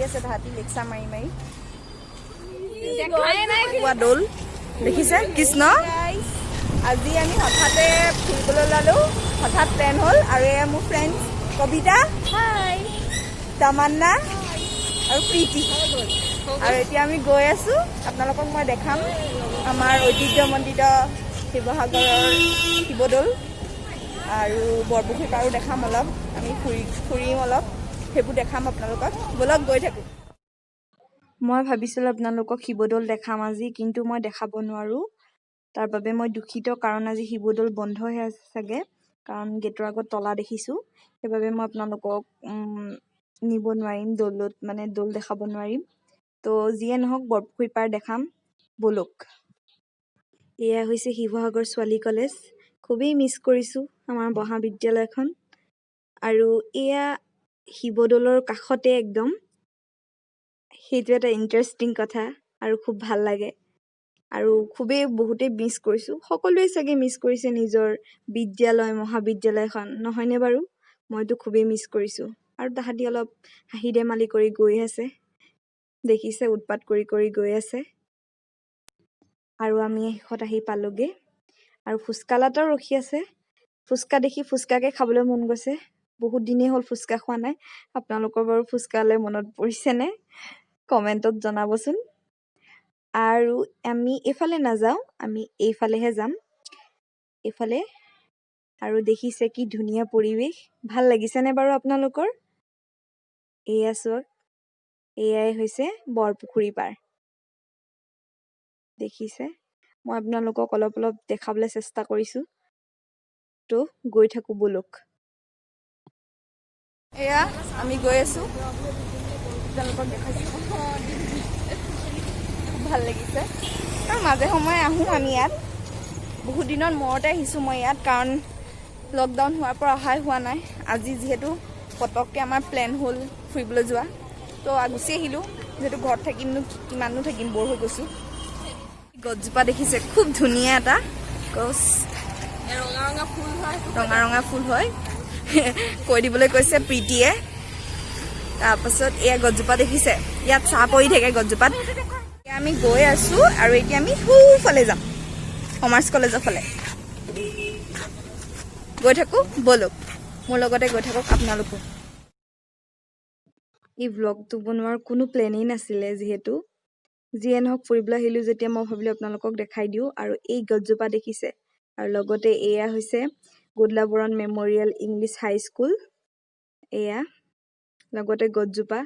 আছে তাহাঁতি লেকচাৰ মাৰি মাৰি। পুৱা দৌল দেখিছে। কৃষ্ণ। আজি আমি হঠাতে ফুৰিবলৈ ওলালোঁ, হঠাৎ প্লেন হ'ল। আৰু এয়া মোৰ ফ্ৰেণ্ড কবিতা, হাই। তামান্না আৰু প্ৰীতি। আৰু এতিয়া আমি গৈ আছোঁ, আপোনালোকক মই দেখাম আমাৰ ঐতিহ্যমণ্ডিত শিৱসাগৰৰ শিৱদৌল আৰু বৰপুখুৰী পাৰো দেখাম অলপ। আমি ফুৰিম অলপ, সেইবোৰ দেখাম আপোনালোকক। ব'লক, গৈ থাকোঁ। মই ভাবিছিলোঁ আপোনালোকক শিৱদৌল দেখাম আজি, কিন্তু মই দেখাব নোৱাৰোঁ। তাৰ বাবে মই দুখিত, কাৰণ আজি শিৱদৌল বন্ধহে আছে চাগে, কাৰণ গেটৰ আগত তলা দেখিছোঁ। সেইবাবে মই আপোনালোকক নিব নোৱাৰিম দৌলত, মানে দৌল দেখাব নোৱাৰিম। তো যিয়ে নহওক, বৰপুখুৰী পাৰ দেখাম, ব'লক। এয়া হৈছে শিৱসাগৰ ছোৱালী কলেজ। খুবেই মিছ কৰিছোঁ আমাৰ মহাবিদ্যালয়খন। আৰু এয়া শিৱদৌলৰ কাষতে একদম। সেইটো এটা ইণ্টাৰেষ্টিং কথা আৰু খুব ভাল লাগে আৰু খুবেই বহুতেই মিছ কৰিছোঁ। সকলোৱে চাগে মিছ কৰিছে নিজৰ বিদ্যালয়, মহাবিদ্যালয়খন, নহয়নে বাৰু? মইতো খুবেই মিছ কৰিছোঁ। আৰু তাহাঁতি অলপ হাঁহি ধেমালি কৰি গৈ আছে, দেখিছে, উৎপাত কৰি কৰি গৈ আছে। আৰু আমি শেষত আহি পালোগৈ আৰু ফুচকাৱালাটাও ৰখি আছে। ফুচকা দেখি ফুচকাকে খাবলৈ মন গৈছে। বহুত দিনেই হ'ল ফুচকা খোৱা নাই। আপোনালোকৰ বাৰু ফুচকালৈ মনত পৰিছেনে? কমেণ্টত জনাবচোন। আৰু আমি এইফালে নাযাওঁ, আমি এইফালেহে যাম, এইফালে। আৰু দেখিছে কি ধুনীয়া পৰিৱেশ, ভাল লাগিছেনে বাৰু আপোনালোকৰ? এয়া চাওক, এয়াই হৈছে বৰপুখুৰী পাৰ, দেখিছে। মই আপোনালোকক অলপ অলপ দেখাবলৈ চেষ্টা কৰিছোঁ। তো গৈ থাকোঁ ব'লক। এয়া আমি গৈ আছোঁ, আপোনালোকক দেখাইছোঁ। খুব ভাল লাগিছে আৰু মাজে সময়ে আহোঁ আমি ইয়াত। বহুত দিনৰ মূৰতে আহিছোঁ মই ইয়াত, কাৰণ লকডাউন হোৱাৰ পৰা অহাই হোৱা নাই। আজি যিহেতু পটককৈ আমাৰ প্লেন হ'ল ফুৰিবলৈ যোৱা, তো গুচি আহিলোঁ। যিহেতু ঘৰত থাকিমনো কিমাননো থাকিম, ব'ৰ হৈ গৈছোঁ। গছজোপা দেখিছে, খুব ধুনীয়া এটা গছ। ৰঙা ৰঙা ফুল হয়। ৰঙা ৰঙা ফুল হয়, কৈ দিবলৈ কৈছে প্ৰীতিয়ে। তাৰপাছত এয়া গছজোপা দেখিছে, ইয়াত ছাঁ পৰি থাকে গছজোপাত। এতিয়া আমি গৈ আছো আৰু এতিয়া আমি সোঁফালে যাম, কমাৰ্চ কলেজৰ ফালে গৈ থাকো। ব'লক, মোৰ লগতে গৈ থাকক আপোনালোকো। এই ভ্লগটো বনোৱাৰ কোনো প্লেনেই নাছিলে যিহেতু। যিয়ে নহওক, ফুৰিবলৈ আহিলোঁ যেতিয়া মই ভাবিলোঁ আপোনালোকক দেখাই দিওঁ। আৰু এই গছজোপা দেখিছে আৰু লগতে এয়া হৈছে গোদলাবৰণ মেমৰিয়েল ইংলিছ হাইস্কুল। এয়া লগতে গছজোপা,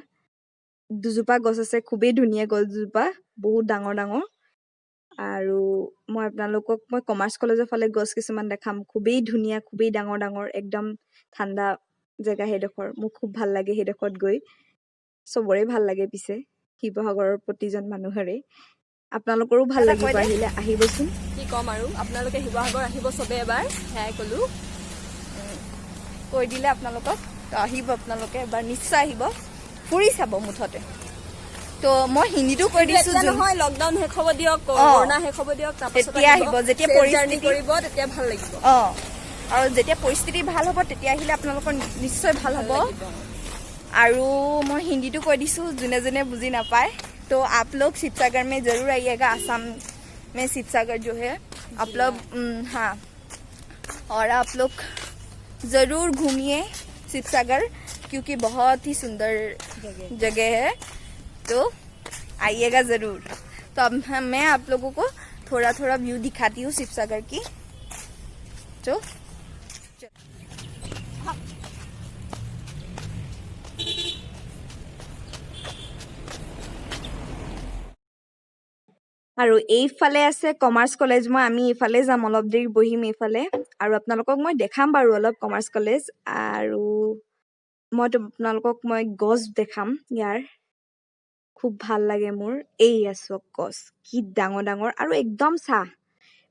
দুজোপা গছ আছে, খুবেই ধুনীয়া গছজোপা, বহুত ডাঙৰ ডাঙৰ। আৰু মই আপোনালোকক মই কমাৰ্চ কলেজৰ ফালে গছ কিছুমান দেখাম, খুবেই ধুনীয়া, খুবেই ডাঙৰ ডাঙৰ, একদম ঠাণ্ডা জেগা সেইডোখৰ। মোৰ খুব ভাল লাগে সেইডোখৰত গৈ। চবৰে ভাল লাগে পিছে, শিৱসাগৰৰ প্ৰতিজন মানুহৰে। আপোনালোকৰো ভাল এটা লাগিব কৈ দে। আহিলে আহিবচোন। কি ক'ম আৰু, আপোনালোকে শিৱসাগৰ আহিব চবে এবাৰ, সেয়াই ক'লো। কৈ দিলে আপোনালোকক। তো আহিব আপোনালোকে এবাৰ, নিশ্চয় আহিব, ফুৰি চাব মুঠতে। তো মই হিন্দীটো কৈ দিছোঁ। এতিয়া নহয়, লকডাউন শেষ হ'ব দিয়ক, কৰোণা শেষ হ'ব দিয়ক, তাৰপাছত। তেতিয়া আহিব, যেতিয়া জাৰ্ণি কৰিব তেতিয়া ভাল লাগিব। অঁ, আৰু যেতিয়া পৰিস্থিতি ভাল হ'ব তেতিয়া আহিলে আপোনালোকৰ নিশ্চয় ভাল হ'ব। লাগিব। আৰু মই হিন্দীটো কৈ দিছোঁ, যোনে যোনে বুজি নাপায়। तो आप लोग शिवसागर में जरूर आइएगा। आसाम में शिवसागर जो है, आप लोग हाँ, और आप लोग ज़रूर घूमिए शिवसागर, क्योंकि बहुत ही सुंदर जगह है। तो आइएगा ज़रूर। तो अब मैं आप लोगों को थोड़ा थोड़ा व्यू दिखाती हूँ शिवसागर की। तो আৰু এইফালে আছে কমাৰ্চ কলেজ। মই আমি এইফালে যাম, অলপ দেৰি বহিম এইফালে আৰু আপোনালোকক মই দেখাম বাৰু অলপ কমাৰ্চ কলেজ। আৰু মই আপোনালোকক মই গছ দেখাম ইয়াৰ, খুব ভাল লাগে মোৰ। এইয়া চাওক গছ কি ডাঙৰ ডাঙৰ আৰু একদম ছাঁ,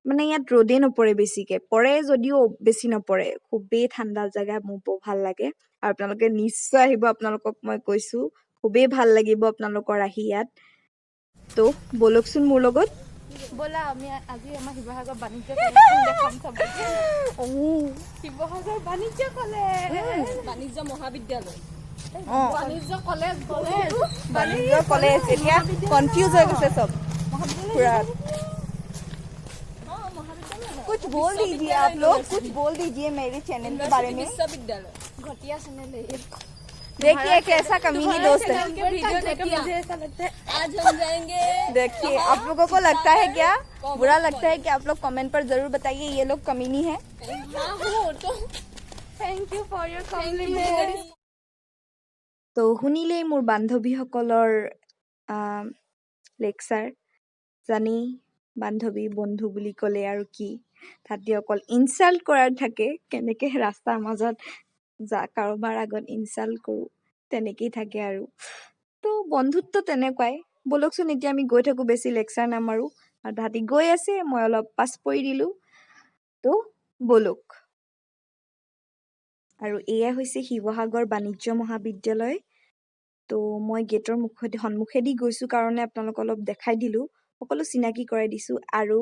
মানে ইয়াত ৰ'দেই নপৰে বেছিকে, পৰে যদিও বেছি নপৰে। খুবেই ঠাণ্ডা জেগা, মোৰ বৰ ভাল লাগে। আৰু আপোনালোকে নিশ্চয় আহিব, আপোনালোকক মই কৈছোঁ, খুবেই ভাল লাগিব আপোনালোকৰ আহি ইয়াত। তো ব'লকচোন মোৰ লগত। ব'লা, আমি আজি আমাৰ শিৱসাগৰ বাণিজ্য কলেজখন দেখাম চবকে। শিৱসাগৰ বাণিজ্য কলেজ, বাণিজ্য মহাবিদ্যালয়। অঁ। বাণিজ্য কলেজ, কলেজ। বাণিজ্য কলেজ। এতিয়া কনফিউজ হৈ গৈছে চব পুৰা। कुछ बोल दीजिए आप लोग, कुछ बोल दीजिए मेरे चैनल के बारे में। বিশ্ববিদ্যালয় घटिया चैनल है। देखिए, कैसा कमीनी दोस्त है। वीडियो देखकर मुझे ऐसा लगता है आज हम जाएंगे। देखिए, आप लोगों को लगता है क्या, बुरा लगता है क्या? आप लोग कमेंट पर जरूर बताइए, ये लोग कमीनी है। हाँ, हो तो। Thank you for your compliment. তো শুনিলেই মোৰ বান্ধৱীসকলৰ লেকচাৰ। জানেই, বান্ধৱী বন্ধু বুলি ক'লে আৰু কি, তাহাঁতি অকল ইনচাল্ট কৰাৰ থাকে। কেনেকৈ ৰাস্তাৰ মাজত যা কাৰোবাৰ আগত ইনচাল্ট কৰোঁ, তেনেকেই থাকে আৰু। তো বন্ধুত্ব তেনেকুৱাই। ব'লকচোন, এতিয়া আমি গৈ থাকোঁ, বেছি লেকচাৰ নামাৰোঁ। আৰু তাহাঁতি গৈ আছে, মই অলপ পাছ পৰি দিলোঁ। তো ব'লক। আৰু এয়া হৈছে শিৱসাগৰ বাণিজ্য মহাবিদ্যালয়। তো মই গেটৰ মুখেদি সন্মুখেদি গৈছোঁ কাৰণে আপোনালোকক অলপ দেখাই দিলোঁ, সকলো চিনাকি কৰাই দিছোঁ। আৰু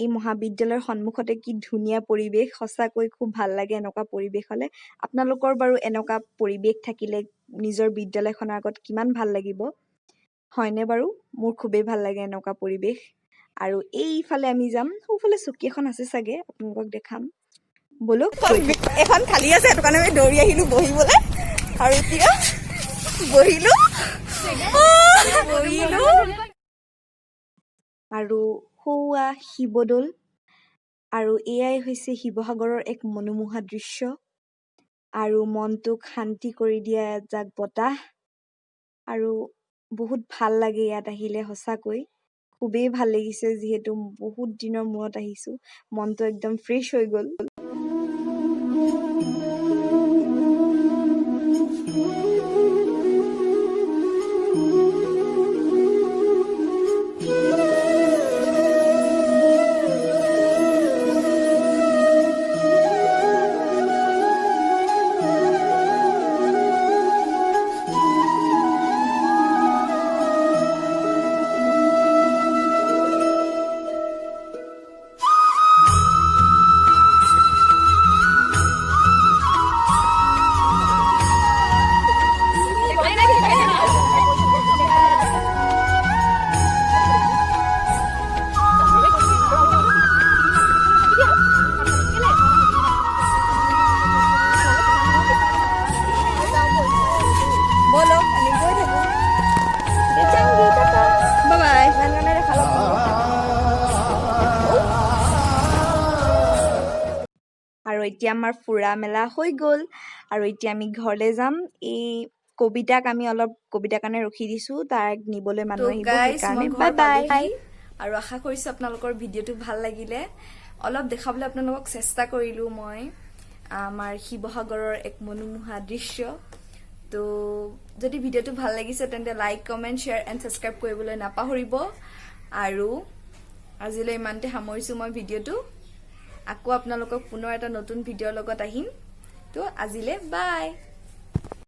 এই মহাবিদ্যালয়ৰ সন্মুখতে কি ধুনীয়া পৰিৱেশ! সঁচাকৈ খুব ভাল লাগে এনেকুৱা পৰিৱেশ হ'লে। আপোনালোকৰ বাৰু এনেকুৱা পৰিৱেশ থাকিলে নিজৰ বিদ্যালয়খনৰ আগত কিমান ভাল লাগিব, হয়নে বাৰু? মোৰ খুবেই ভাল লাগে এনেকুৱা পৰিৱেশ। আৰু এইফালে আমি যাম, সোঁফালে চকী এখন আছে চাগে, আপোনালোকক দেখাম। ব'লক গৈ থাকোঁ। এখন খালী আছে, সেইটো কাৰণে আমি দৌৰি আহিলো বহিবলৈ। আৰু এতিয়া বহিলো বহিলো। আৰু সৌৱা শিৱদৌল। আৰু এয়াই হৈছে শিৱসাগৰৰ এক মনোমোহা দৃশ্য আৰু মনটোক শান্তি কৰি দিয়া এজাক বতাহ। আৰু বহুত ভাল লাগে ইয়াত আহিলে। সঁচাকৈ খুবেই ভাল লাগিছে, যিহেতু বহুত দিনৰ মূৰত আহিছোঁ, মনটো একদম ফ্ৰেছ হৈ গ'ল। ব'লক, আমি গৈ থাকোঁ। Bye bye. ইমান কাৰণে দেখালোঁ। আৰু এতিয়া আমাৰ ফুৰা মেলা হৈ গ'ল আৰু এতিয়া আমি ঘৰলৈ যাম। এই কবিতাক আমি অলপ কবিতাৰ কাৰণে ৰখি দিছোঁ, তাইক নিবলৈ তো মানুহ আহিব। গাইজ, সেইকাৰণে মই ঘৰ বাই বাই। পালোহি আৰু আশা কৰিছোঁ আপোনালোকৰ ভিডিঅ'টো ভাল লাগিলে। অলপ দেখাবলৈ আপোনালোকক চেষ্টা কৰিলোঁ মই আমাৰ শিৱসাগৰৰ এক মনোমোহা দৃশ্য। তো যদি ভিডিঅ'টো ভাল লাগিছে, তেন্তে like, comment, share and subscribe কৰিবলৈ নাপাহৰিব। আৰু আজিলৈ ইমানতে সামৰিছোঁ মই ভিডিঅ'টো। আকৌ আপোনালোকক পুনৰ এটা নতুন ভিডিঅ'ৰ লগত আহিম। তো আজিলৈ বাই।